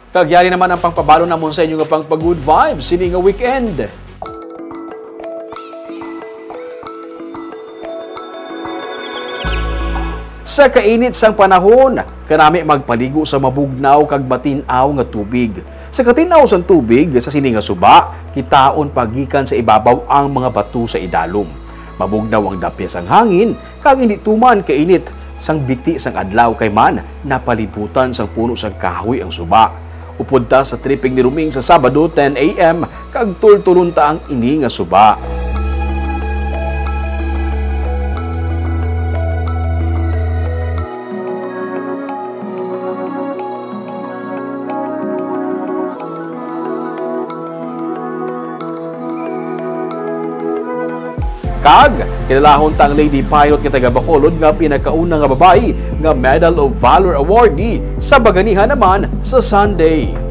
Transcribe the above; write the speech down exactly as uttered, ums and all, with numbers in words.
Kag yari naman ang pangpabalo namon sa inyo nga pangpa-good vibes sini nga weekend. Sa kainit sang panahon, kanami magpaligo sa mabugnaw kag matin-aw nga tubig. Sa katin-aw sang tubig sa sini nga suba, kitaon pa gikan sa ibabaw ang mga bato sa idalom. Mabugnaw ang dapya sang hangin, kag hindi tuman kainit sang biti sang adlaw kay man napalibutan sang puno sang kahoy ang suba. Upod ta sa tripping ni Ruming sa Sabado, ten a m, kag tultulon ta ang ini nga suba. Kag kilalahon ta ang Lady Pilot nga taga Bacolod nga pinakauna nga babayi nga Medal of Valor awardee sa baganihan naman sa Sunday.